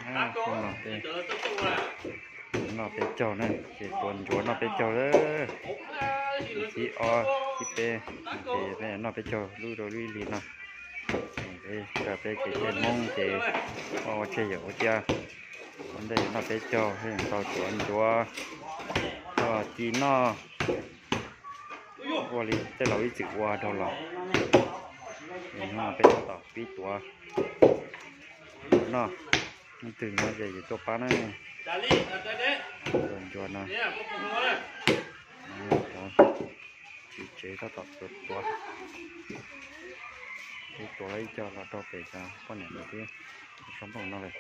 Noj peb caug na, ces tuav ntsuav noj peb caug lawm. Thib ob, thib peb, ces peb noj peb caug lub rau lub ib hlis no. Peb, peb kev cai Hmoob ces ua ua tseg yawm ua cia, ua ntej yuav noj peb caug thiaj tau tuav ntsuav, ci noj. Ua li tej laus ib txwm ua dhau los, es hnub no peb tab tom pib tuav noj. Leej twg nyob ze ces tuaj pab na. Tuav ntsuav no, txiv tsev tab tom tuav tuav. Peb tuav ib co los rau pem cov poj niam lawv twb sau nplooj no lawm.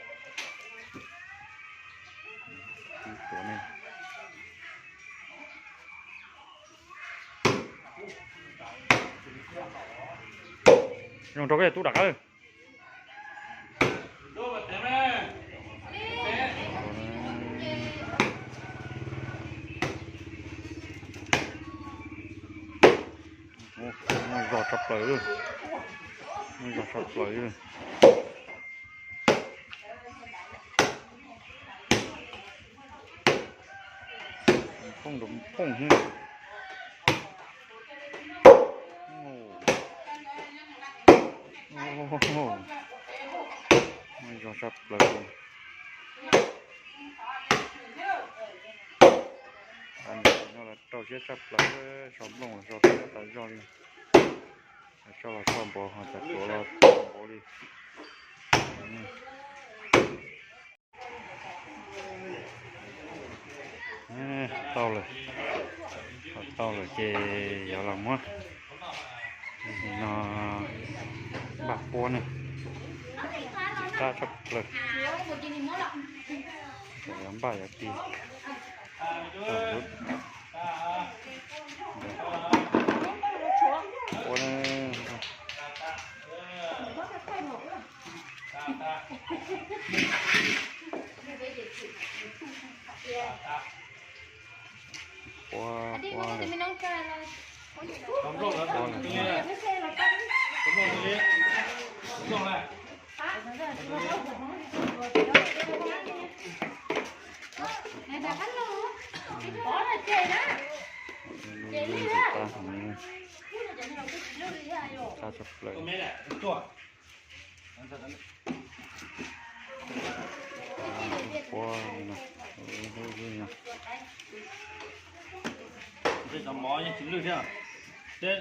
Peb tuav ne. Zoo rau koj tub rov qab. Muaj zog tshaj plaws, muaj zog tshaj plaws. Phooj rau phooj. Muaj zog tshaj plaws. No los rau siab tshaj plaws, sau nplooj los sau tas zog li. Sau los sau npaum, ho tas tuav los npaum li. Tau lawm, tau lawm ces yuav los muab no npaj puab ne, tsis qab tshaj plaws. Yuav npaj yuav ti. Ua Ua, ua lawm. Ua lawm. Lub zog tas heev, tas tshaj plaws. Ua, no, lub, lub no.